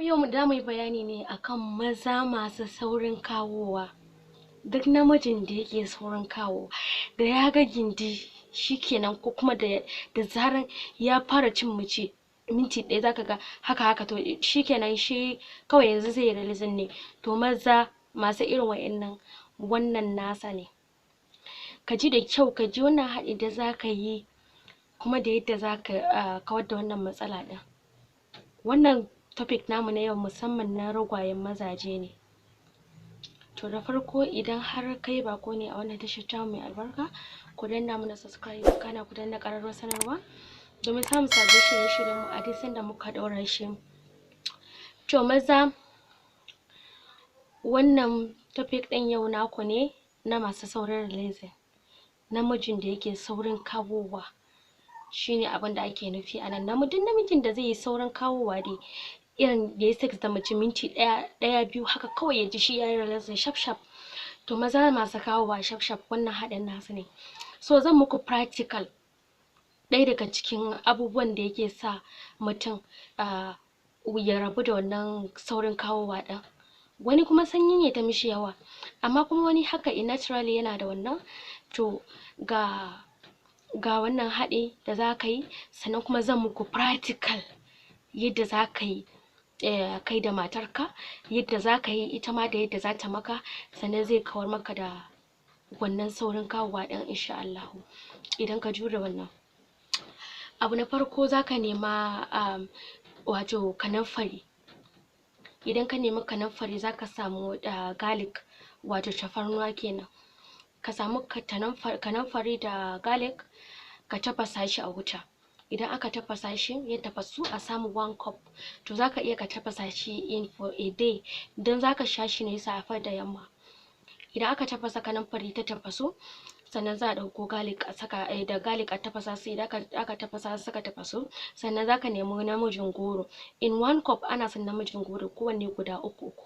Yau za mu yi bayani ne akan maza masu saurin kawowa. Duk namijin da yake saurin kawowa, da ya ga gindi shikenan, ko kuma da zaran ya fara cin mace minti ɗaya, zaka ga haka haka, to shikenan, shi kawai yanzu zai yi releasing ne. To maza masu irin wa'innan, wannan nasa ne. Ka ji da kyau, ka ji wannan haɗi da zaka yi, kuma da yadda zaka kawar da wannan matsala ɗin. Wannan topic namu na yau musamman na ragwayen mazaje ne. To da farko, idan har kai baƙo ne a wannan tashar tamu mai albarka, ku danna mana subscribe, kana ku danna ƙararrawar sanarwa domin samun sabbin shirye-shiryen mu a duk sanda muka ɗaura shi. To maza, wannan topic ɗin yau naku ne, na masu saurin releasing. Namijin da yake saurin kawowa shine abin da ake nufi a nan. Duk namijin da zai yi saurin kawowa dai, irin yayi sex da mace minti ɗaya, ɗaya, biyu, haka kawai ya ji shi yayi releasing shaf shaf. To maza masu kawowa shaf shaf, wannan haɗin nasu ne. So zan muku practical ɗaya daga cikin abubuwan da yake sa mutum ya rabu da wannan saurin kawowa ɗin. Wani kuma sanyi ne ta mishi yawa, amma kuma wani haka in naturally yana da wannan. To ga wannan haɗi da zaka yi, sannan kuma zan muku practical yadda zaka yi kai da matarka, yadda zaka yi ita ma da yadda zata maka, sannan zai kawar maka da wannan saurin kawowa ɗin, insha Allahu, idan ka jure wannan. Abu na farko, zaka nema wato kanamfari. Idan ka nemi kanamfari, zaka samu garlic, wato tafarnuwa kenan. Ka samu kanamfari da garlic, ka tafasa shi a wuta. Idan aka tafasa shi ya tafasu, a samu one cup. To zaka iya ka tafasa shi in for a day, don zaka sha shi ne safe da yamma. Idan aka tafasa kanamfari ta tafasu, sannan za a ɗauko garlic a saka da garlic, a tafasa su. Idan aka tafasa su suka tafasu, sannan zaka nemi namijin goro in one cup. Ana son namijin goro kowanne guda uku uku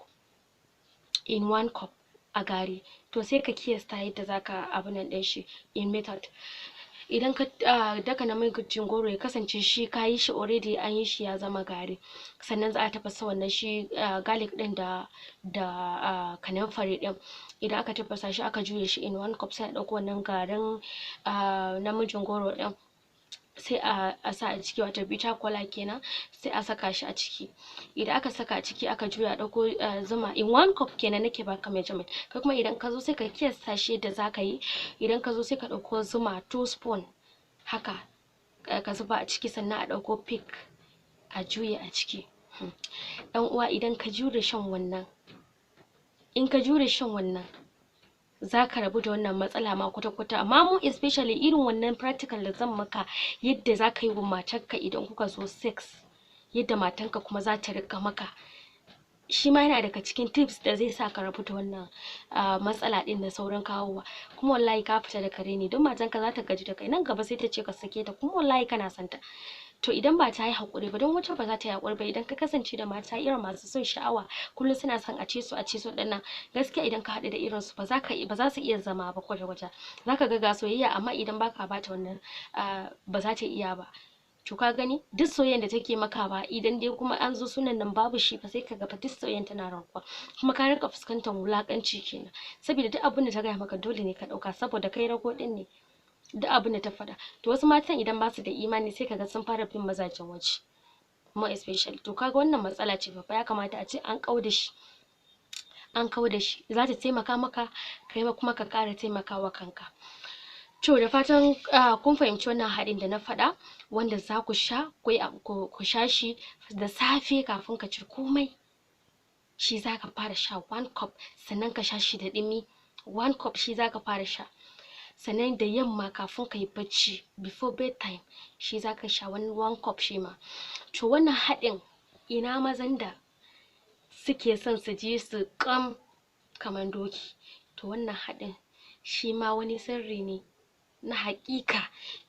in one cup a gari. To sai ka kiyasta yadda zaka abun nan ɗin shi in method. Idan ka daka namijin goro, ya kasance shi ka yi shi already, an yi shi ya zama gari. Sannan za a tafasa wannan shi garlic ɗin da kanamfari ɗin. Idan aka tafasa shi, aka juye shi in one cup, sai a ɗauko wannan garin namijin goro ɗin, sai a sa a ciki, wato bitter kola kenan, sai a saka shi a ciki. Idan aka saka a ciki, aka juya, a ɗauko zuma in one cup kenan nake baka measurement. Kai kuma idan ka zo, sai ka kiyasta shi yadda zaka yi. Idan ka zo, sai ka ɗauko zuma 2 spoon haka ka zuba a ciki, sannan a ɗauko Peak a juye a ciki. Ɗan uwa, idan ka jure shan wannan, in ka jure shan wannan, zaka rabu da wannan matsala ma kwata-kwata. Amma mu especially irin wannan practical da zan maka, yadda zaka yi wa matarka idan kuka zo sex, yadda matanka kuma za ta riƙa maka, shi ma yana daga cikin tips da zai sa ka rabu da wannan matsala ɗin na saurin kawowa. Kuma wallahi ka fita daga raini, don matanka za ta gaji da kai nan gaba, sai ta ce ka sake ta, kuma wallahi kana son ta. To idan ba ta yi haƙuri ba, don wata ba za ta yi haƙuri ba. Idan ka kasance da mata irin masu son sha'awa, kullum suna son a ce su, a ce su ɗin nan, gaskiya idan ka haɗu da irin su, ba za su iya zama ba kwata-kwata. Zaka ga ga soyayya, amma idan baka bata wannan, ba za ta iya ba. To ka gani, duk soyayyan da take maka ba, idan dai kuma an zo sunan nan babu shi fa, sai ka ga fa duk soyayyan tana raguwa, kuma ka rinƙa fuskantar wulaƙanci kenan, saboda duk abin da ta gaya maka dole ne ka ɗauka, saboda kai rago ɗin ne, duk abin da ta faɗa. To wasu matan idan basu da imani, sai kaga sun fara bin mazajen waje, more especially. To kaga wannan matsala ce babba, ya kamata a ce an kau da shi, an kau da shi. Za ta taimaka maka kai ma, kuma ka ƙara taimakawa kanka. To da fatan kun fahimci wannan haɗin da na faɗa, wanda za ku sha, ku sha shi da safe kafin ka ci komai. Shi za ka fara sha one cup, sannan ka sha shi da ɗumi. One cup shi za ka fara sha, sannan da yamma kafin ka yi bacci, before bedtime, shi za ka sha wani one cup shi ma. To wannan haɗin, ina mazan da suke son su ji su ƙam kamar doki? To wannan haɗin shi ma wani sirri ne na haƙiƙa.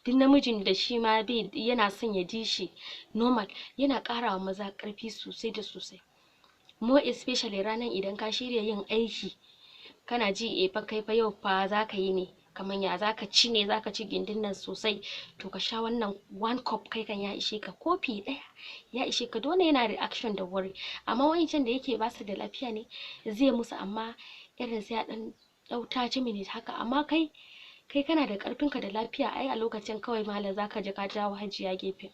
Duk namijin da shi ma bai yana son ya ji shi normal, yana ƙara wa maza ƙarfi sosai da sosai, more especially ranar idan ka shirya yin aiki, kana ji eh fa kai fa yau fa zaka yi ne. Kamar ya zaka ci ne, zaka ci gindin nan sosai, to ka sha wannan 1 cup, kai kan ya ishe ka, kofi ɗaya ya ishe ka. Dole yana reaction da wuri, amma wa'incan da yake basu da lafiya ne zai musu, amma irin sai ya ɗan ɗau 30 minutes haka. Amma kai kana da ƙarfin ka da lafiya, ai a lokacin kawai malam zaka ji ka jawo hajiya gefe.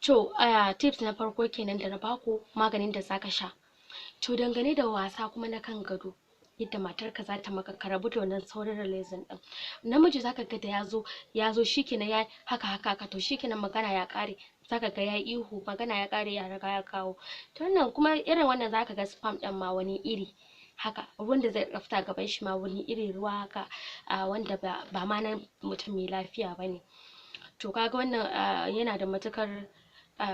To, tips na farko kenan da na baku, maganin da zaka sha. To, dangane da wasa kuma na kan gado, yadda matarka zata maka ka rabu da wannan saurin releasing ɗin. Namiji zaka ga da yazo shikenan, ya haka haka haka, to shikenan, magana ya ƙare. Zaka ga ya ihu, magana ya ƙare, ya riga ya kawo. To, wannan kuma irin wannan zaka ga sperm ɗin ma wani iri haka, ruwan da zai fita gaban shi ma wani iri ruwa haka, wanda ba ma na mutum mai lafiya bane. To, kaga wannan yana da matuƙar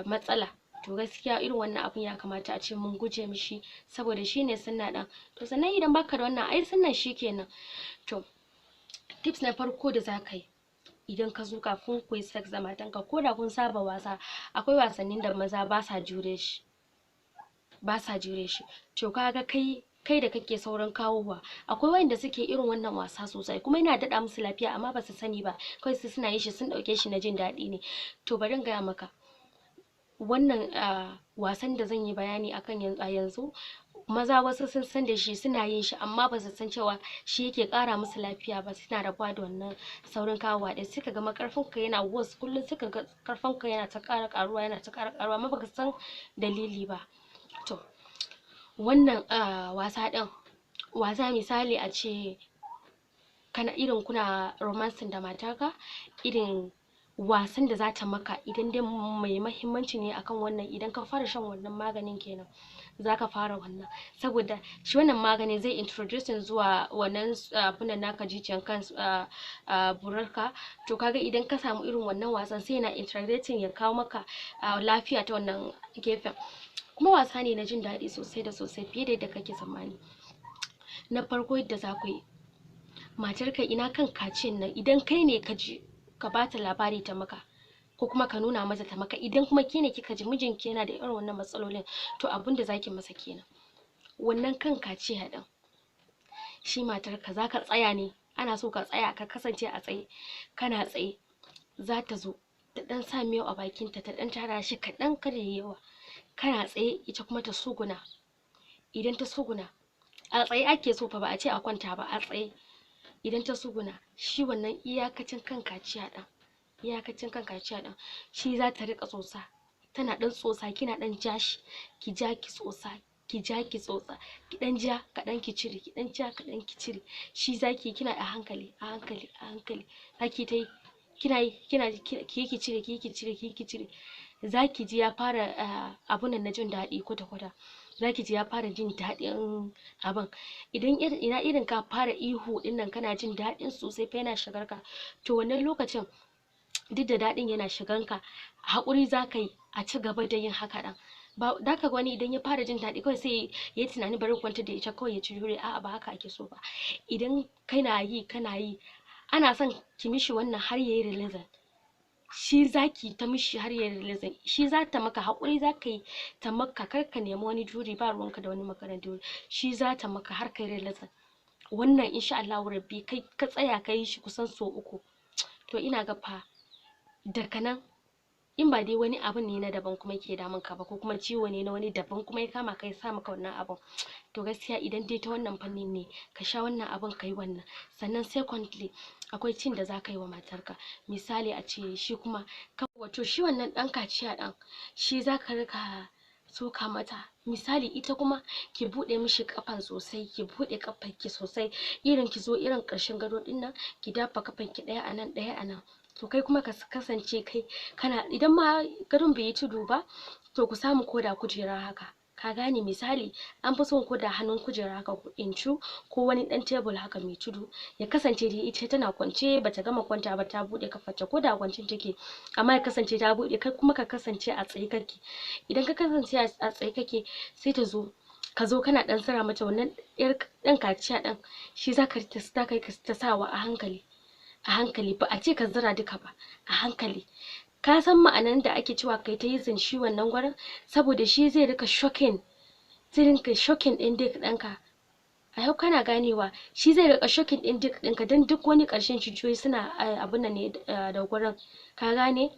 matsala. To, gaskiya irin wannan abun ya kamata a ce mun guje mishi, saboda shine sunna ɗin. To, sannan idan baka da wannan, ai sunnan shikenan. To, tips na farko da zaka yi idan ka zo kafin kuyi sex da matanka, ko da kun saba wasa, akwai wasannin da maza basa jure shi, basa jure shi. To, kaga kai da kake saurin kawowa, akwai wayanda suke irin wannan wasa sosai kuma yana daɗa musu lafiya, amma basu sani ba, kawai su suna yin shi, sun ɗauke shi na jin daɗi ne. To, bari in gaya maka, wannan wasan da zan yi bayani akan a yanzu, maza wasu sun san da shi, suna yin shi, amma basu san cewa shi yake ƙara musu lafiya ba, suna rabuwa da wannan saurin kawowa ɗin. Sai kaga ma ƙarfin ka yana worse kullum, sai kaga ƙarfin ka yana ta ƙara ƙaruwa, yana ta ƙara ƙaruwa, amma baka san dalili ba. To, wannan wasa ɗin, wasa misali a ce kana irin kuna romancing da matarka, irin wasan da zata maka, idan dai mai mahimmanci ne akan wannan, idan ka fara shan wannan maganin kenan, zaka fara wannan, saboda shi wannan magani zai introducing zuwa wannan abun naka, jijiyan kan burarka. To, kaga idan ka samu irin wannan wasan, sai yana integrating, ya kawo maka lafiya ta wannan gefen. Kuma wasa ne na jin daɗi sosai da sosai, fiye da yadda kake tsammani. Na farko, yadda za ku yi, matarka, ina kan kaciyan nan, idan kai ne ka ji, ka bata labari ta maka, ko kuma ka nuna mata ta maka. Idan kuma ke ne kika ji mijinki yana da irin wannan matsalolin, to abunda zaki masa kenan. Wannan kan kaciya ɗin shi, matarka zaka tsaya ne, ana so ka tsaya, ka kasance a tsaye, kana tsaye, zata zo ta ɗan sa miyau a bakinta, ta ɗan tara shi kaɗan, kada yayi yawa. Kana tsaye, ita kuma ta tsuguna. Idan ta tsuguna, a tsaye ake so fa, ba a ce a kwanta ba, a tsaye. Idan ta tsuguna, shi wannan iyakacin kan kaciya ɗin, iyakacin kan kaciya ɗin, shi zata riƙa tsotsa, tana ɗan tsotsa, kina ɗan ja shi, ki ja ki tsotsa, ki ja ki tsotsa, ki ɗan ja kaɗan ki cire, ki ɗan ja kaɗan ki cire. Shi zaki, kina a hankali a hankali a hankali, zaki ta yi, kina yi, kina ki ki cire, ki ki cire, ki ki cire. Zaki ji ya fara abun nan na jin daɗi kwata kwata, zaki ji ya fara jin daɗin abun. Idan ina irin ka fara ihu ɗin nan, kana jin daɗin sosai fa, yana shigar ka. To, wannan lokacin, duk da daɗin yana shigan ka, haƙuri zaka yi a ci gaba da yin haka ɗin. Ba zaka ga wani idan ya fara jin daɗi kawai sai ya yi tunani, bari in kwantar da ita kawai ya ci jure. A'a, ba haka ake so ba. Idan kana yi, kana yi, ana son ki mishi wannan har yayi releasing. Shi zaki ta mishi har yayi releasing, shi zata maka. Haƙuri zaka yi ta maka, kar ka nemi wani juri, ba ruwanka da wani maganar juri. Shi zata maka har kai releasing wannan. Insha Allahu rabbi, kai ka tsaya ka yi shi kusan sau uku, to ina ga fa daga nan, in ba dai wani abun ne na daban kuma yake damun ka ba, ko kuma ciwo ne na wani daban kuma ya kama ka ya sa maka wannan abun, to gaskiya idan dai ta wannan fannin ne, ka sha wannan abun, ka yi wannan. Sannan secondly, akwai cin da zaka yi wa matarka. Misali a ce shi kuma, wato shi wannan ɗan kaciya ɗin, shi zaka rika soka mata. Misali, ita kuma ki buɗe mishi ƙafan sosai, ki buɗe ƙafar ki sosai, irin ki zo irin ƙarshen gado ɗin nan, ki dafa ƙafan ki, ɗaya a nan, ɗaya a nan. To, kai kuma ka kasance kai kana, idan ma gadon bai yi tudu ba, to ku samu koda kujera haka, ka gane? Misali, an fi son koda hannun kujera haka incu, ko wani ɗan tebur haka mai tudu, ya kasance dai ita tana kwance, bata gama kwanta ba, ta buɗe kafarta, ko da kwancen take, amma ya kasance ta buɗe. Kai kuma ka kasance a tsaye kake. Idan ka kasance a tsaye kake, sai ta zo, ka zo kana ɗan zira mata wannan ƴar ɗan kaciya ɗin. Shi zaka ta sawa a hankali a hankali, ba a ce ka zira duka ba, a hankali. Ka san ma'anan da ake cewa kai ta using shi wannan gurin, saboda shi zai rika shocking, zai rinka shocking ɗin dick ɗinka. I hope kana ganewa. Shi zai riƙa shocking ɗin dick ɗinka, don duk wani ƙarshen jijiyoyi suna abun nan ne da gurin, ka gane?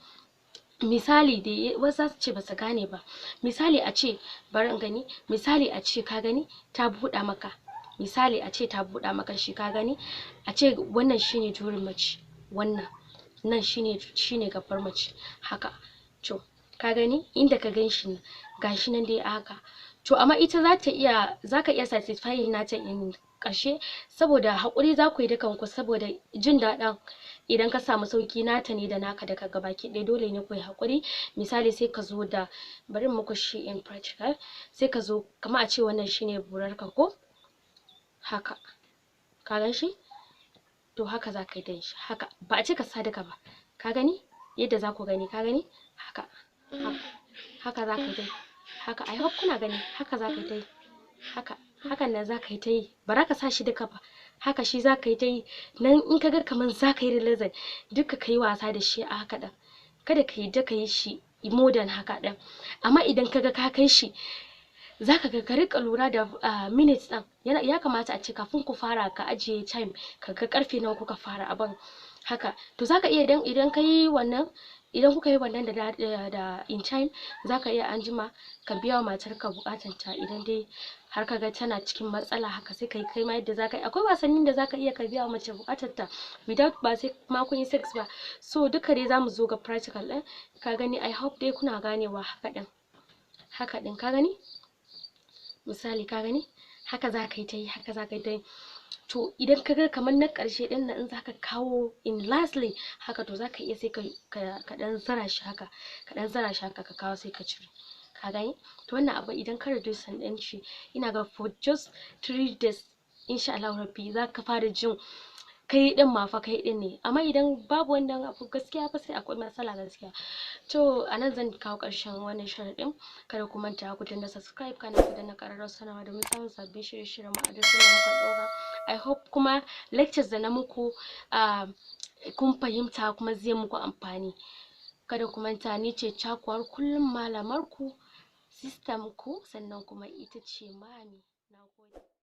Misali dai, wasu zasu ce basu gane ba. Misali a ce, bari in gani, misali a ce, ka gani, ta buɗa maka, misali a ce ta buɗa maka shi, ka gani, a ce wannan shine jurin mace, wannan nan shine gaban mace haka. To ka gani inda ka gan shi nan, gashi nan dai a haka. To amma ita zata iya, zaka iya satisfying nata in ƙarshe, saboda haƙuri zaku yi dukan ku, saboda jin daɗin idan ka samu sauƙi nata ne da naka duka gabaki ɗaya, dole ne kuyi haƙuri. Misali, sai ka zo da, bari in muku shi in practical, sai ka zo kamar a ce wannan shine burarka ko haka, ka gan shi? To haka zaka yi da shi haka, ba a ce ka sa duka ba, ka gani yadda zaku gani, ka gani, haka haka haka zaka yi dai haka. I hope kuna gani. Haka zaka yi ta yi haka, hakan nan zaka yi ta yi, ba za ka sa shi duka ba, haka shi zaka yi ta yi nan. In ka ga kaman zaka yi releasing duka, ka yi wasa da shi a haka ɗin, kada ka yadda ka yi shi more than haka ɗin. Amma idan ka ga ka kai shi, zaka ga ka riƙa lura da minutes ɗin. Ya kamata a ce kafin ku fara ka ajiye time, ka ga ƙarfe nawa kuka fara abun haka. To zaka iya, idan ka yi wannan, idan kuka yi wannan da in time, zaka iya anjima ka biya wa matarka buƙatan ta. Idan dai har ka ga tana cikin matsala haka, sai kai kai ma yadda zaka yi. Akwai wasannin da zaka iya ka biya wa mace buƙatar ta without, ba sai ma kun yi sex ba. So duka dai zamu zo ga practical ɗin, ka gani? I hope dai kuna ganewa. Haka ɗin, haka ɗin, ka gani? Misali, ka gani, haka zaka yi ta yi, haka zaka yi ta yi. To idan ka ga kamar na ƙarshe ɗin nan, in zaka kawo in lastly haka, to zaka iya sai ka ɗan zara shi haka, ka ɗan zara shi haka, ka kawo, sai ka cire, ka gani? To wannan abu idan ka reducing ɗin shi, ina ga for just 3 days, insha Allahu rabbi, zaka fara jin kai ɗin ma fa kai ɗin ne. Amma idan babu wannan abu, gaskiya fa sai akwai matsala gaskiya. To a nan zan kawo ƙarshen wannan shirin ɗin. Kada ku manta ku danna subscribe, kana ku danna ƙararrawar sanarwa domin samun sabbin shirye-shiryen mu a duk sanda muka ɗaura. I hope kuma lectures da na muku kun fahimta kuma zai muku amfani. Kada ku manta, ni ce cakuwar kullum, malamar ku, sister ku, sannan kuma ita ce mami. Nagode.